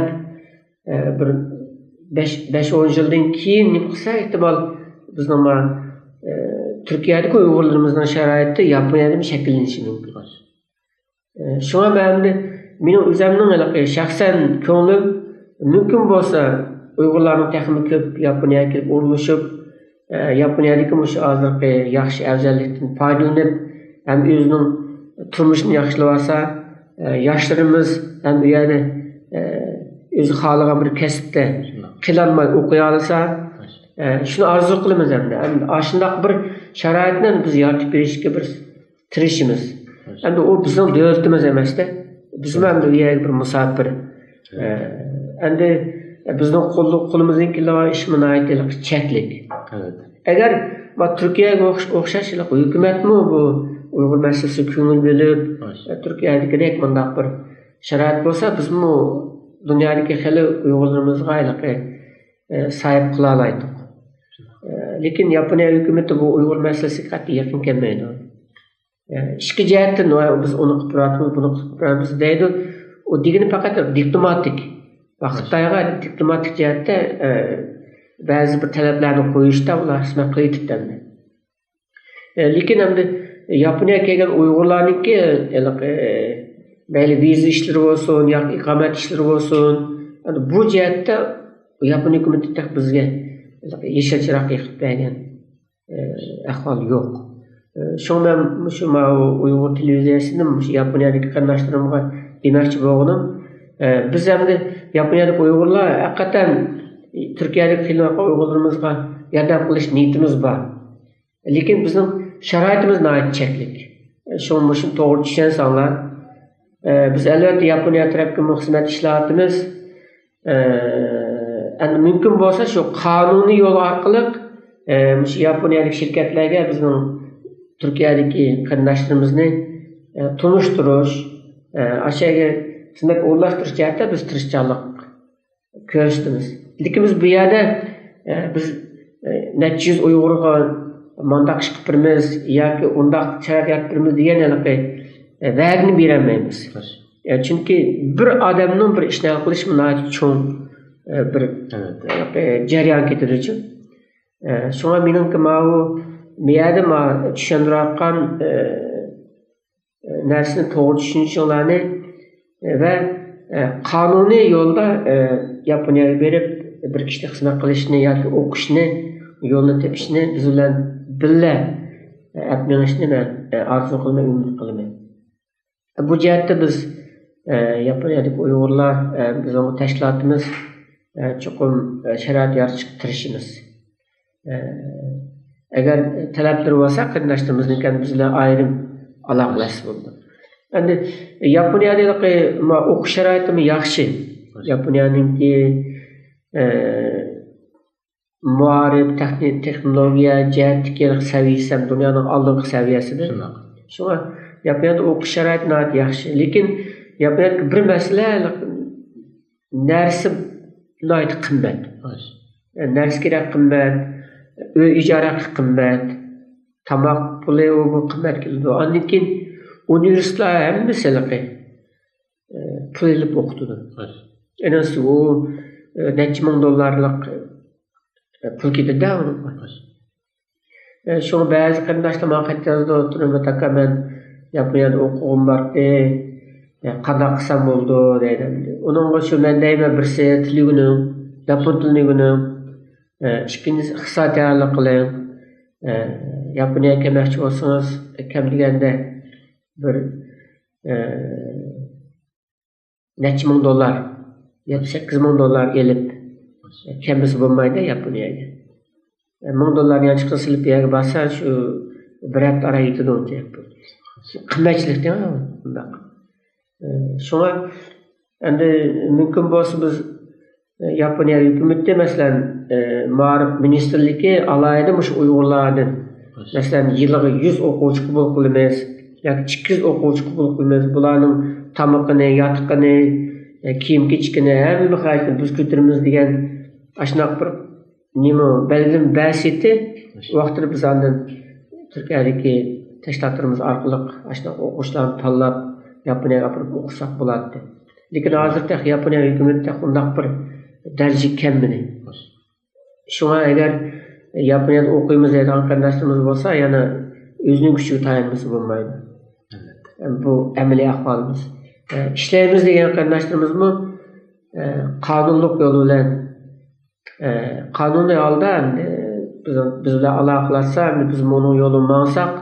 ئە، بىر بەش، بەش ئون يىلدىن كېيىن نېمە قىلسا، ئېھتىمال بىزنىڭ ما، ئە، تۈركىيەدىكى ئۇيغۇرلىرىمىزنىڭ شارائىتى ياپونىيەدىمۇ شەكىللىنىشى مۇمكىن. ئە، شۇڭا مەن ئەمدى مېنىڭ ئۆزۈمنىڭ ھېلىقى شەخسەن كۆڭلۈم، مۇمكىن بولسا ئۇيغۇرلارنىڭ تېخىمۇ كۆپ ياپونىيەگە كېلىپ ئورۇنلىشىپ، ئە، ياپونىيەدىكى مۇشۇ ھازىرقى ياخشى ئەۋزەللىكتىن پايدىلىنىپ، ھەم ئۆزىنىڭ تۇرمۇشىنى ياخشىلىۋالسا، ئە، ياشلىرىمىز ھەم ئۇ يەردە، ئە، ئۆزى خالىغان بىر كەسىپتە قىينالماي ئوقۇيالىسا، ئە، شۇنى ئارزۇ قىلىمىز ئەمدى. ئەمدى ئاشۇنداق بىر شارائىتنى بىز يارىتىپ بېرىشكە بىر تىرىشىمىز. ئەمدى ئۇ بىزنىڭ دۆلىتىمىز ئەمەستە. بىزمۇ ئەمدى ئۇ يەرگە بىر مۇساپىر. ئە، ئەمدى بىزنىڭ قول-، قولىمىزدىن كېلىدىغان ئىشمۇ ناھايىتى چەكلىك. ئەگەر ما تۈركىيەگە ئوخش-، ئوخشاش ھېلىقى ھۆكۈمەتمۇ بۇ ئۇيغۇر مەسىلىسىگە كۆڭۈل بۆلۈپ، ئە، تۈركىيەدىكىدەك مۇنداق بىر شارائىت بولسا، بىزمۇ دۇنيادىكى خېلى ئۇيغۇرلىرىمىزغا ھېلىقى، ئە، ساھىب قىلالايتتۇق. ئە، لېكىن ياپونىيە ھۆكۈمىتى بۇ ئۇيغۇر مەسىلىسىگە قەتئىي يېقىن كەلمەيدۇ. ئە، ئىككى جەھەتتىن، ۋاي، بىز ئۇنى قىلىپ تۇراتىمىز، بۇنى قىلىپ تۇرىمىز دەيدۇ. ئۇ دېگىنى پەقەت دىپلوماتىك. ۋە خىتايغا دىپلوماتىك جەھەتتە، ئە، بەزى بىر تەلەپلەرنى قويۇشتا ئۇلار خىزمەت قىلىۋېتىپتۇ ئەمدى. ئە، لېكىن ئەمدى ياپونىيەگە كەلگەن ئۇيغۇرلارنىڭكى ھېلىقى، ئە، مەيلى ۋىزا ئىشلىرى بولسۇن، ياكى ئىقامەت ئىشلىرى بولسۇن، ئەمدى بۇ جەھەتتە ياپونىيە ھۆكۈمىتى تېخى بىزگە ھېلىقى يېشىل چىراغ يېقىپ بەرگەن، ئە، ئەھۋال يوق. ئە، شۇڭا مەن مۇشۇ ماۋۇ ئۇيغۇر تېلېۋىزىيەسىدىن مۇشۇ ياپونىيەدىكى قېرىنداشلىرىمغا دېمەكچى بولغىنىم، ئە، بىز ئەمدى ياپونىيەدىكى ئۇيغۇرلار ھەقىقەتەن تۈركىيەدىكى قىينىلىۋاتقان ئۇيغۇرلىرىمىزغا ياردەم قىلىش نىيىتىمىز بار. لېكىن بىزنىڭ شارائىتىمىز ناھايىتى چەكلىك. شۇڭا مۇشۇنى توغرا چۈشەنسەڭلار. ئە، بىز ئەلۋەتتە ياپونىيە تەرەپكىمۇ خىزمەت ئىشلەۋاتىمىز. ئە، ئەمدى مۇمكىن بولسا شۇ قانۇنىي يول ئارقىلىق، ئە، مۇشۇ ياپونىيەلىك شىركەتلەرگە بىزنىڭ تۈركىيەدىكى قېرىنداشلىرىمىزنى، ئە، تونۇشتۇرۇش، ئە، ئاشۇ يەرگە خىزمەت ئورۇنلاشتۇرۇش جەھەتتە بىز تىرىشچانلىق كۆرسىتىمىز. لېكىن بىز بۇ يەردە، ئە، بىز، ئە، نەچچە يۈز ئۇيغۇرغا مانداق ئىش قىلىپ بېرىمىز ياكى ئۇنداق شارائىت يارىتىپ بېرىمىز دېگەن ھېلىقى، ئە، ۋەدىنى بېرەلمەيمىز. ئە، چۈنكى بىر ئادەمنىڭ بىر ئىشنى ھەل قىلىشى ناھايىتى چوڭ، ئە، بىر، ئە، جەريان كېتىدۇچۇ. ئە، شۇڭا مېنىڭكى ماۋۇ بۇ يەردە ما چۈشەندۈرۈۋاتقان، ئە، نەرسىنى توغرا چۈشىنىشىڭلارنى ۋە، ئە، قانۇنىي يولدا، ئە، ياپونىيەگە بېرىپ بىر كىشىلىك خىزمەت قىلىشنى ياكى ئوقۇشنى، يولنى تېپىشنى بىز بىلەن بىللە، ئە، ئەپ مېڭىشنى مەن، ئە، ئارزۇ قىلىمەن، ئۈمىد قىلىمەن. بۇ جەھەتتە بىز، ئە، ياپونىيەدىكى ئۇيغۇرلار، ئە، بىزنىڭ بۇ تەشكىلاتىمىز، ئە، چوقۇم، ئە، شارائىت يارىتىشقا تىرىشىمىز. ئە، ئەگەر تەلەپلىرى بولسا، قېرىنداشلىرىمىزنىڭكى بىز بىلەن ئايرىم ئالاقىلەشسە بولىدۇ. ئەمدى ياپونىيەدىكى ما ئوقۇش شارائىتىمۇ ياخشى. ياپونىيەنىڭكى، ئە، مائارىپ، تېخنىك، تېخنولوگىيە جەھەتتىكى سەۋىيەسى ھەم دۇنيانىڭ ئالدىنقى سەۋىيەسىدە. شۇڭا ياپونىيەدە ئوقۇش شارائىتى ناھايىتى ياخشى. لېكىن ياپونىيەدىكى بىر مەسىلە، نەرسە ناھايىتى قىممەت. نەرسە كېرەك قىممەت، ئۆي ئىجارە ھەققى قىممەت. تاماق پۇلى، ئۇ بۇ قىممەت كېلىدۇ. ئاندىن كېيىن ئۇنىۋېرسىتېتلار ھەممىسى ھېلىقى، ئە، پۇل ئېلىپ ئوقۇتىدۇ. ئەنىسى ئۇ، ئە، نەچچە مىڭ دوللارلىق، ئە، پۇل كېتىدۇ ئۇنىڭغا. ئە، شۇڭا بەزى قېرىنداشلار ماڭا خەت يازىدۇ، تۇرۇمەت ئاكا، مەن ياپونىيەدە ئوقۇغۇم بارتى، ئە، قانداق قىلسام بولىدۇ دەيدۇ. ئۇنىڭغا شۇ مەن دەيمەن، بىرسى تىل ئۆگىنىڭ، ياپون تىلىنى ئۆگىنىڭ، ئە، ئىككىنچىسى ئىقتىساد تەييارلىق قىلىڭ. ئە، ياپونىيەگە كەلمەكچى بولسىڭىز، كەم دېگەندە بىر، ئە، نەچچە مىڭ دوللار، يەتتە سەككىز مىڭ دوللار ئېلىپ كەلمىسە بولمايدۇ ياپونىيەگە. مىڭ دوللارنى يانچۇققا سېلىپ بۇ يەرگە بارسا، شۇ بىر ھەپتە ئارا يېتىدۇ ئۇنچە. قىممەتچىلىك دەڭ بۇنداق. شۇڭا ئەمدى مۇمكىن بولسا بىز ياپونىيە ھۆكۈمىتى، مەسىلەن، مائارىپ مىنىستىرلىكى ئالاھىدە مۇشۇ ئۇيغۇرلاردىن، مەسىلەن، يىلىغا يۈز ئوقۇغۇچى قوبۇل قىلىمىز ياكى ئىككى يۈز ئوقۇغۇچى قوبۇل قىلىمىز، بۇلارنىڭ تامىقىنى، ياتىقىنى، كىيىم-كېچىكىنى، ھەممە خەرجنى بىز كۆتۈرىمىز دېگەن ئاشۇنداق بىر نېمە، بەلگىلىمە بەرسىتى، ۋاقتىدا بىز ئاندىن تۈركىيەدىكى تەشكىلاتلىرىمىز ئارقىلىق ئاشۇنداق ئوقۇغۇچىلارنى تاللاپ، ياپونىيەگە ئاپىرىپ ئوقۇتساق بولاتتى. لېكىن ھازىر تېخى ياپونىيە ھۆكۈمىتى تېخى ئۇنداق بىر دەرىجىگە كەلمىدى. شۇڭا ئەگەر ياپونىيەدە ئوقۇيمىز دەيدىغان قېرىنداشلىرىمىز بولسا، يەنە ئۆزىنىڭ كۈچىگە تايانمىسا بولمايدۇ. بۇ ئەمەلىي ئەھۋالىمىز. ئىشلەيمىز دېگەن قېرىنداشلىرىمىزمۇ قانۇنلۇق يول بىلەن، قانۇنىي ھالدا ئەمدى بىز، بىز بىلەن ئالاقىلەشسە، ئەمدى بىز ئۇنىڭ يولىدا ماڭساق،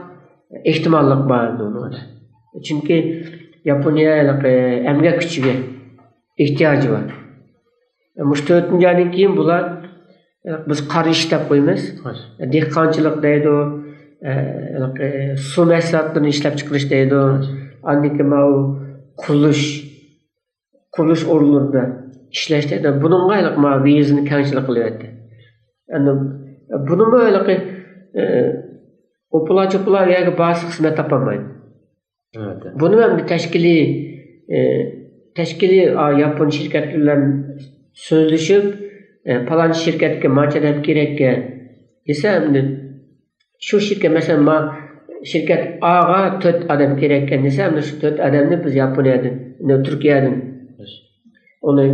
ئېھتىماللىق بار ئەمدى ئۇنىڭدا. چۈنكى ياپونىيە ھېلىقى ئەمگەك كۈچىگە ئېھتىياجى بار. مۇشۇ تۆتىنچى ئايدىن كېيىن بۇلار، بىز قارا ئىش دەپ قويىمىز. دېھقانچىلىق دەيدۇ، ھېلىقى سۇ مەھسۇلاتلىرىنى ئىشلەپچىقىرىش دەيدۇ. ئاندىن كېيىن ماۋۇ قۇرۇلۇش، قۇرۇلۇش ئورۇنلىرىدا ئىشلەش دەيدۇ. بۇنىڭغا ھېلىقى ماۋۇ ۋىزىنى كەڭچىلىك قىلىۋەتتى. ئەمدى بۇنىمۇ ھېلىقى، ئوپىلا-چوپىلا يەرگە بارسا خىزمەت تاپالمايدۇ. بۇنى مەن بىر تەشكىلىي، ئە، تەشكىلىي، ئا، ياپون شىركەتلىرى بىلەن سۆزلىشىپ، ئە، پالانچى شىركەتكە مانچە ئادەم كېرەككەن دېسە، ئەمدى شۇ شىركەت، مەسىلەن، ما شىركەت ئاغا تۆت ئادەم كېرەككەن دېسە، ئەمدى شۇ تۆت ئادەمنى بىز ياپونىيەدىن، ئەمدى تۈركىيەدىن ئۇنى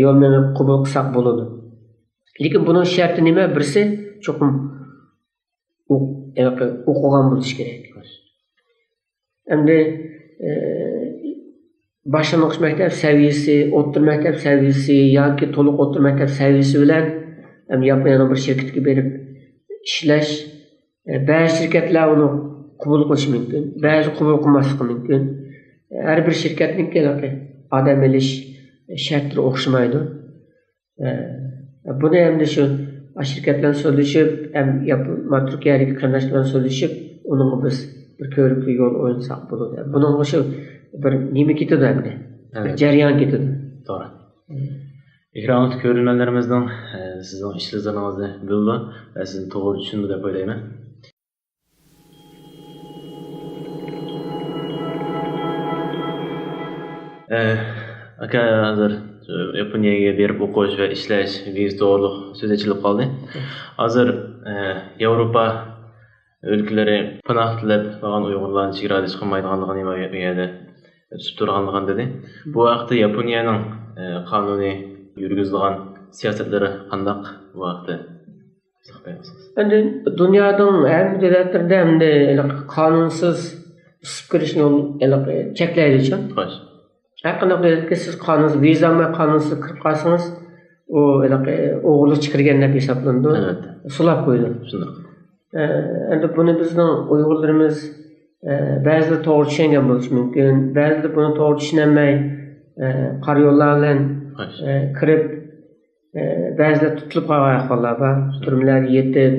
يول مېڭىپ قوبۇل قىلساق بولىدۇ. لېكىن بۇنىڭ شەرتى نېمە؟ بىرسى چوقۇم ئوق-، ھېلىقى ئوقۇغان بولۇشى كېرەك. ئەمدى، ئە، باشلانغۇچ مەكتەپ سەۋىيەسى، ئوتتۇرا مەكتەپ سەۋىيەسى ياكى تولۇق ئوتتۇرا مەكتەپ سەۋىيەسى بىلەن ھەم ياپونىيەنىڭ بىر شىركىتىگە بېرىپ ئىشلەش، ئە، بەزى شىركەتلەر ئۇنى قوبۇل قىلىشى مۇمكىن، بەزى قوبۇل قىلماسلىقى مۇمكىن. ھەر بىر شىركەتنىڭكى ھېلىقى ئادەم ئېلىش شەرتلىرى ئوخشىمايدۇ. ئە، بۇنى ئەمدى شۇ شىركەت بىلەن سۆزلىشىپ، ھەم ياپون، تۈركىيەدىكى قېرىنداش بىلەن سۆزلىشىپ، ئۇنىڭغا بىز بىر كۆرۈكلۈك يول ئويلىساق بولىدۇ. بۇنىڭغا شۇ بىر نېمە كېتىدۇ ئەمدى. بىر جەريان كېتىدۇ. توغرا. ئېكران ئالدىدىكى كۆرۈرمەنلىرىمىزنىڭ، ئە، سىزنىڭ ئىش ئىزلىرىڭىزنى بىلىدۇ ۋە سىزنى توغرا چۈشىنىدۇ دەپ ئويلايمەن. ئە، ئاكا، ھازىر ياپونىيەگە بېرىپ ئوقۇش ۋە ئىشلەش ۋىزا توغرۇلۇق سۆز ئېچىلىپ قالدى. ھازىر، ئە، ياۋروپا ئۆلكىلىرى پاناھ تىلەپ بارغان ئۇيغۇرلارنى چېگرا ئىش قىلمايدىغانلىقىنى ۋە ئۇ يەردە تۇتۇپ تۇرغانلىقىنى دېدى. بۇ ھەقتە ياپونىيەنىڭ، ئە، قانۇنىي يۈرگۈزىدىغان سىياسەتلىرى قانداق بۇ ھەقتە؟ ئەمدى دۇنيانىڭ ھەممە دۆلەتلىرىدە ئەمدى ھېلىقى قانۇنسىز ئىسسىپ كىرىشنى يول، ھېلىقى چەكلەيدۇچۇ. ھەر قانداق دۆلەتكە سىز قانۇنسىز، ۋىزا ئالماي قانۇنسىز كىرىپ قالسىڭىز، ئۇ ھېلىقى ئوغرىلىق چىقىرگەن دەپ ھېسابلىنىدۇ. سولاپ قويىدۇ. شۇنداق. ئە، ئەمدى بۇنى بىزنىڭ ئۇيغۇرلىرىمىز، ئە، بەزىلىرى توغرا چۈشەنگەن بولۇشى مۇمكىن، بەزىلىرى بۇنى توغرا چۈشىنەلمەي، ئە، قارا يوللار بىلەن، ئە، كىرىپ، ئە، بەزىلەر تۇتۇلۇپ قالغان ئەھۋاللار بار. تۈرمىلەردە يېتىپ،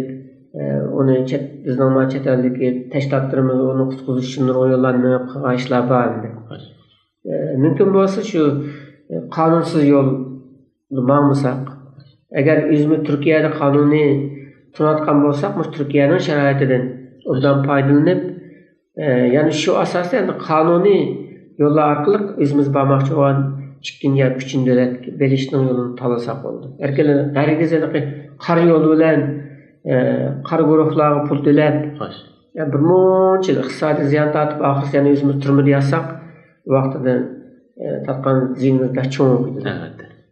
ئە، ئۇنى چەت، بىزنىڭ مانا چەت ئەلدىكى تەشكىلاتلىرىمىز ئۇنى قۇتقۇزۇش ئىشلىرىغا يوللانمىغان ئىشلار بار ئەمدى. ئە، مۇمكىن بولسا شۇ، ئە، قانۇنسىز يولدا ماڭمىساق، ئەگەر ئۆزىمىز تۈركىيەدە قانۇننى تونۇۋاتقان بولساق، مۇشۇ تۈركىيەنىڭ شارائىتىدىن ئوبدان پايدىلىنىپ، ئە، يەنى شۇ ئاساستا ئەمدى قانۇنىي يوللار ئارقىلىق ئۆزىمىز بارماقچى بولغان ئىككىنچى ياكى ئۈچىنچى دۆلەتكە بېرىشنىڭ يولىنى تاللىساق بولىدۇ. ھەرگىز، ھەرگىز ھېلىقى قارا يول بىلەن، ئە، قارا گۇرۇھلارغا پۇل تۆلەپ، يەنى بىر مۇنچە ئىقتىسادىي زىيان تارتىپ، ئاخىرسى يەنە ئۆزىمىز تۈرمىدە ياتساق، ۋاقتىدا، ئە، تارتقان زىيىنىمىز بەك چوڭ بولىدۇ.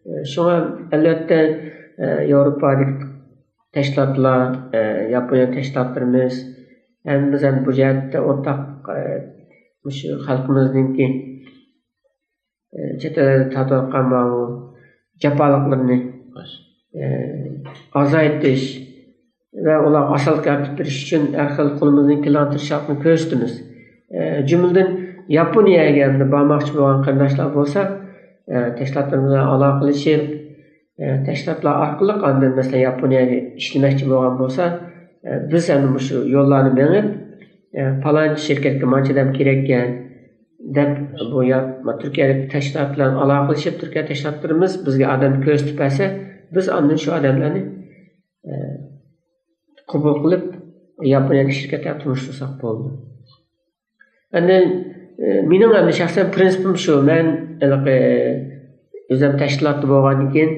ئە، شۇڭا ئەلۋەتتە، ئە، ياۋروپادىكى تەشكىلاتلار، ئە، ياپونىيە تەشكىلاتلىرىمىز، ھەممىمىز ھەم بۇ جەھەتتە ئورتاق، ئە، مۇشۇ خەلقىمىزنىڭكى ئە، چەت ئەللەردە تارتىۋاتقان ماۋۇ جاپالىقلىرىنى، ئە، ئازايتىش ۋە ئۇلارغا ئاسانلىق يارىتىپ بېرىش ئۈچۈن ھەر خىل قولىمىزدىن كېلىدىغان تىرىشچانلىقنى كۆرسىتىمىز. ئە، جۈملىدىن ياپونىيەگە ئەمدى بارماقچى بولغان قېرىنداشلار بولسا، ئە، تەشكىلاتلىرىمىز بىلەن ئالاقىلىشىپ، ئە، تەشكىلاتلار ئارقىلىق ئاندىن، مەسىلەن، ياپونىيەگە ئىشلىمەكچى بولغان بولسا، ئە، بىز ئەمدى مۇشۇ يوللارنى مېڭىپ، ئە، پالانچى شىركەتكە مانچە ئادەم كېرەككەن، دەپ، بۇ يا-، تۈركىيەدىكى تەشكىلات بىلەن ئالاقىلىشىپ، تۈركىيە تەشكىلاتلىرىمىز بىزگە ئادەم كۆرسىتىپ بەرسە، بىز ئاندىن شۇ ئادەملەرنى، ئە، قوبۇل قىلىپ، ياپونىيەدىكى شىركەتلەرگە تونۇشتۇرساق بولىدۇ. ئەمدى، ئە، مېنىڭ ئەمدى شەخسەن پىرىنسىپىم شۇ، مەن ھېلىقى ئۆزۈم تەشكىلاتتا بولغاندىن كېيىن،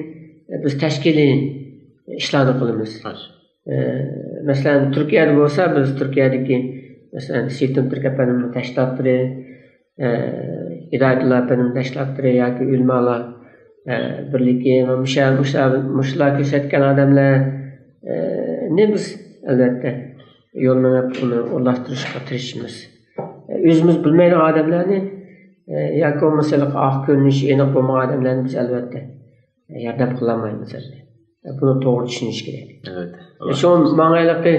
ئە، بىز تەشكىلىي ئىشلارنى قىلىمىز. ئە، مەسىلەن، تۈركىيەدە بولسا، بىز تۈركىيەدىكى، مەسىلەن، سېيىتۇن تۈرك ئەپەندىمنىڭ تەشكىلاتلىرى، ئە، ھىدايەتۇللا ئەپەندىمنىڭ تەشكىلاتلىرى ياكى ئۆلىمالار، ئە، بىرلىكى، مۇشۇ، مۇشۇلار، مۇشۇلار كۆرسەتكەن ئادەملەرنى بىز، ئەلۋەتتە، يول مېڭىپ، ئۇنى ئورۇنلاشتۇرۇشقا تىرىشىمىز. ئە، ئۆزىمىز بىلمەيدىغان ئادەملەرنى، ئە، ياكى بولمىسا ئاق كۆرۈنۈشى ئېنىق بولمىغان ئادەملەرنى بىز، ئەلۋەتتە، ياردەم قىلالمايمىز ئەمدى. بۇنى توغرا چۈشىنىش كېرەك. ئەلۋەتتە. شۇڭا ماڭا ھېلىقى،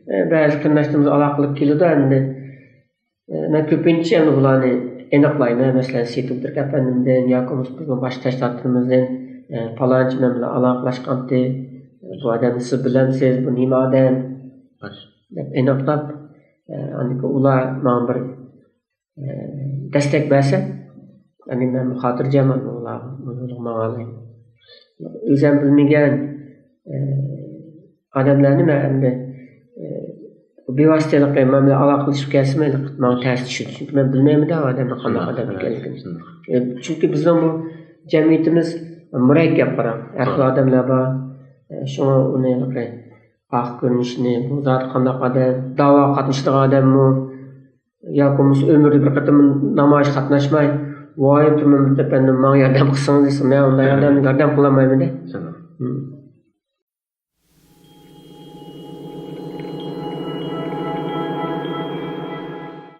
ئە، بەزى قېرىنداشلىرىمىز ئالاقە قىلىپ كېلىدۇ ئەمدى. ئە، مەن كۆپىنچە ئەمدى بۇلارنى ئېنىقلايمەن. مەسىلەن، سېيىتۇل تۈرك ئەپەندىمدىن ياكى بولمىسا بىزنىڭ باشقا تەشكىلاتلىرىمىزدىن، ئە، پالانچى مەن بىلەن ئالاقىلەشكەنتى، بۇ ئادەمنى سىز بىلەمسىز، بۇ نېمە ئادەم؟ دەپ ئېنىقلاپ، ئە، ئاندىن كېيىن ئۇلار ماڭا بىر ئە، دەستەك بەرسە، يەنى مەن خاتىرجەم ئۇلارغا، ماڭالايمەن. ئۆزۈم بىلمىگەن، ئە، ئادەملەرنى مەن ئەمدى، ئە، بىۋاسىتە ھېلىقى مەن بىلەن ئالاقىلىشىپ كەلسىمۇ، ھېلىقى ماڭا تەس چۈشىدۇ. چۈنكى مەن بىلمەيمەن-دە ئۇ ئادەمنىڭ قانداق ئادەم ئىكەنلىكىنى. ئە، چۈنكى بىزنىڭ بۇ جەمئىيىتىمىز مۇرەككەپ، قاراڭ. ھەر خىل ئادەملەر بار. ئە، شۇڭا ئۇنى ھېلىقى ئاق كۆرۈنۈشىنى، بۇ زادى قانداق ئادەم، داۋاغا قاتنىشىدىغان ئادەممۇ، ياكى بولمىسا ئۆمرىدە بىر قېتىم نامايىشقا قاتناشماي، ۋاي، تۈرمە ئەپەندىم، ماڭا ياردەم قىلسىڭىز دېسە، مەن ئۇنداق ياردەمنى ياردەم قىلالمايمەن-دە.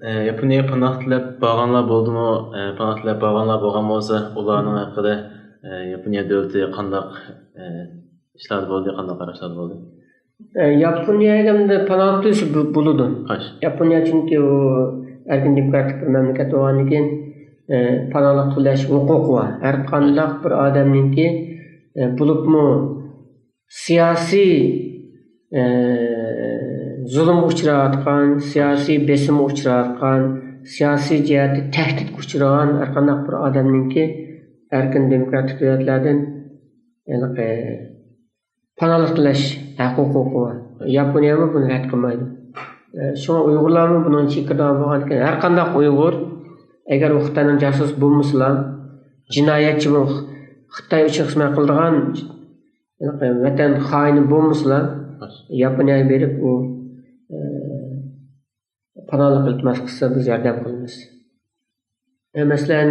ئە، ياپونىيەگە پاناھ تىلەپ بارغانلار بولدىمۇ؟ ئە، پاناھ تىلەپ بارغانلار بولغان بولسا، ئۇلارنىڭ ھەققىدە، ئە، ياپونىيە دۆلىتى قانداق، ئە، ئىشلاردا بولدى، قانداق قاراشلاردا بولدى؟ ئە، ياپونىيەگە ئەمدى پاناھ تىلىسە بۇ-، بولىدۇ. ياپونىيە چۈنكى ئۇ ئەركىن دېموكراتىك بىر مەملىكەت بولغاندىن كېيىن، ئە، پاناھلىق تىلەش ھوقۇقى بار. ھەر قانداق بىر ئادەمنىڭكى، ئە، بولۇپمۇ سىياسىي، ئە، زۇلۇمغا ئۇچراۋاتقان، سىياسىي بېسىمغا ئۇچراۋاتقان، سىياسىي جەھەتتە تەھدىتكە ئۇچرىغان ھەر قانداق بىر ئادەمنىڭكى ئەركىن دېموكراتىك دۆلەتلەردىن ھېلىقى پاناھلىق تىلەش ھەق ھوقۇقى بار. ياپونىيەمۇ بۇنى رەت قىلمايدۇ. ئە، شۇڭا ئۇيغۇرلارمۇ بۇنىڭ ئىچىگە كىرىدىغان بولغاندىكىن، ھەر قانداق ئۇيغۇر، ئەگەر ئۇ خىتاينىڭ جاسۇسى بولمىسىلا، جىنايەتچى بول-، خىتاي ئۈچۈن خىزمەت قىلىدىغان ۋەتەن خائىنى بولمىسىلا، ياپونىيەگە بېرىپ ئۇ، ئە، پاناھلىق ئىلتىماس قىلسا، بىز ياردەم قىلىمىز. ئە، مەسىلەن،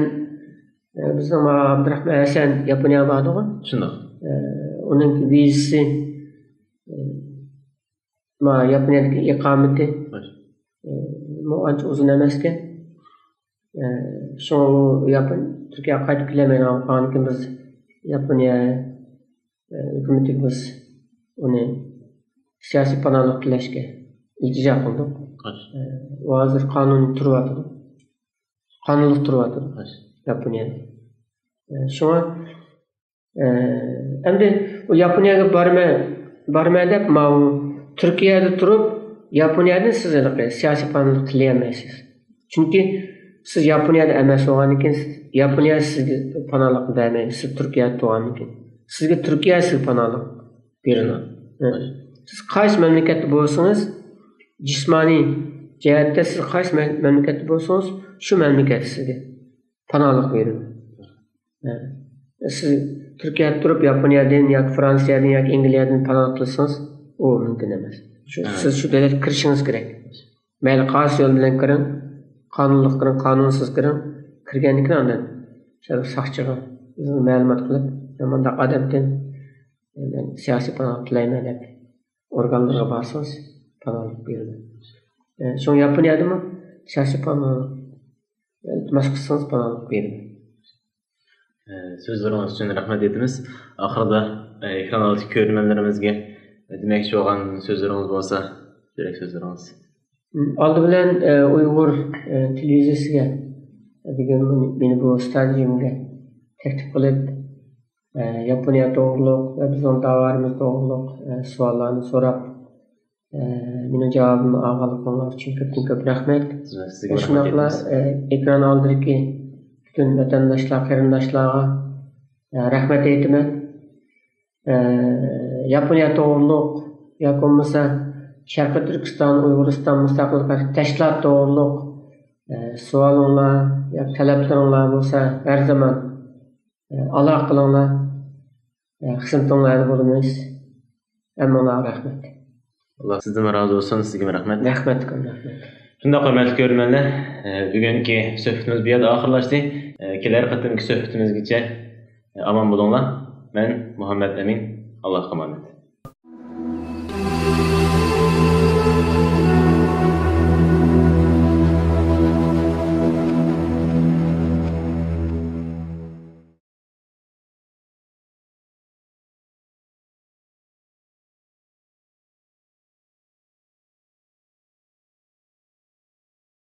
ئە، بىزنىڭ مانا ئابدۇراخمان ھەسەن ياپونىيەگە باردىغۇ. شۇنداق. ئە، ئۇنىڭ ۋىزىسى، ئە، مانا ياپونىيەدىكى ئىقامىتى، ئە، مۇ ئانچە ئۇزۇن ئەمەسكەن. ئە، شۇڭا ئۇ ياپون، تۈركىيەگە قايتىپ كېلەلمەيدىغان بولغاندىكىن، بىز ياپونىيە، ئە، ھۆكۈمىتىگە بىز ئۇنى سىياسىي پاناھلىق تىلەشكە ئىلتىجا قىلدۇق. ئە، ئۇ ھازىر قانۇنىي تۇرۇۋاتىدۇ. قانۇنلۇق تۇرۇۋاتىدۇ ياپونىيەدە. ئە، شۇڭا، ئە، ئەمدى ئۇ ياپونىيەگە بارىمەن، بارىمەن دەپ، ماۋۇ تۈركىيەدە تۇرۇپ، ياپونىيەدىن سىز ھېلىقى سىياسىي پاناھلىق تىلىيەلمەيسىز. چۈنكى سىز ياپونىيەدە ئەمەس بولغاندىن كېيىن، ياپونىيە سىزگە پاناھلىقنى بەرمەيدۇ، سىز تۈركىيەدە تۇرغاندىن كېيىن. سىزگە تۈركىيە سىزگە پاناھلىق بېرىدۇ. سىز قايسى مەملىكەتتە بولسىڭىز، جىسمانىي جەھەتتە سىز قايسى مە-، مەملىكەتتە بولسىڭىز، شۇ مەملىكەت سىزگە پاناھلىق بېرىدۇ. سىز تۈركىيەدە تۇرۇپ، ياپونىيەدىن ياكى فرانسىيەدىن ياكى ئەنگلىيەدىن پاناھلىق تىلىسىڭىز، ئۇ مۇمكىن ئەمەس. شۇ، سىز شۇ دۆلەتكە كىرىشىڭىز كېرەك. مەيلى قايسى يول بىلەن كىرىڭ، قانۇنلۇق كىرىڭ، قانۇنسىز كىرىڭ، كىرگەندىن كېيىن ئاندىن شۇ ساقچىغا ئۆزىڭىز مەلۇمات قىلىپ، مەن مۇنداق ئادەمدىن، مەن سىياسىي پاناھ تىلەيمەن دەپ ئورگانلىرىغا بارسىڭىز پاناھلىق بېرىدۇ. ئە، شۇڭا ياپونىيەدىمۇ سىياسىي پاناھ ئىلتىماس قىلسىڭىز پاناھلىق بېرىدۇ. ئە، سۆزلىرىڭىز ئۈچۈن رەھمەت ئېيتىمىز. ئاخىرىدا، ئە، ئېكران ئالدىدىكى كۆرۈرمەنلىرىمىزگە دېمەكچى بولغان سۆزلىرىڭىز بولسا، يۈرەك سۆزلىرىڭىز. ئالدى بىلەن، ئە، ئۇيغۇر، ئە، تېلېۋىزىيىسىگە بۈگۈن مېنى بۇ ستادىيومغا تەكلىپ قىلىپ، ئە، ياپونىيە توغرۇلۇق ۋە بىزنىڭ داۋالىرىمىز توغرۇلۇق، ئە، سوئاللارنى سوراپ، ئە، مېنىڭ جاۋابىمنى ئالغانلىقىڭلار ئۈچۈن كۆپتىن كۆپ رەھمەت. سىزگە ۋە رەھمەت شۇنداقلا، ئېيتىمىز. ئە، ئېكران ئالدىدىكى پۈتۈن ۋەتەنداشلار، قېرىنداشلارغا، ئە، رەھمەت ئېيتىمەن. ئە، ياپونىيە توغرۇلۇق ياكى بولمىسا شەرقىي تۈركىستان، ئۇيغۇرىستان مۇستەقىل تەشكىلات توغرۇلۇق، ئە، سوئالىڭلار ياكى تەلەپلىرىڭلار بولسا ھەر زامان، ئە، ئالاقە قىلىڭلار. ئە، خىزمىتىڭلاردا بولىمىز. ھەممىڭلارغا رەھمەت. ئاللا سىزدىن رازى بولسۇن، سىزگىمۇ رەھمەت. رەھمەت، رەھمەت. شۇنداق، ھۆرمەتلىك كۆرۈرمەنلەر، ئە، بۈگۈنكى سۆھبىتىمىز بۇ يەردە ئاخىرلاشتى. ئە، كېلەر قېتىمقى سۆھبىتىمىزگىچە، ئە، ئامان بولۇڭلار. مەن مۇھەممەت ئەمىن. ئاللاھقا ئامانەت.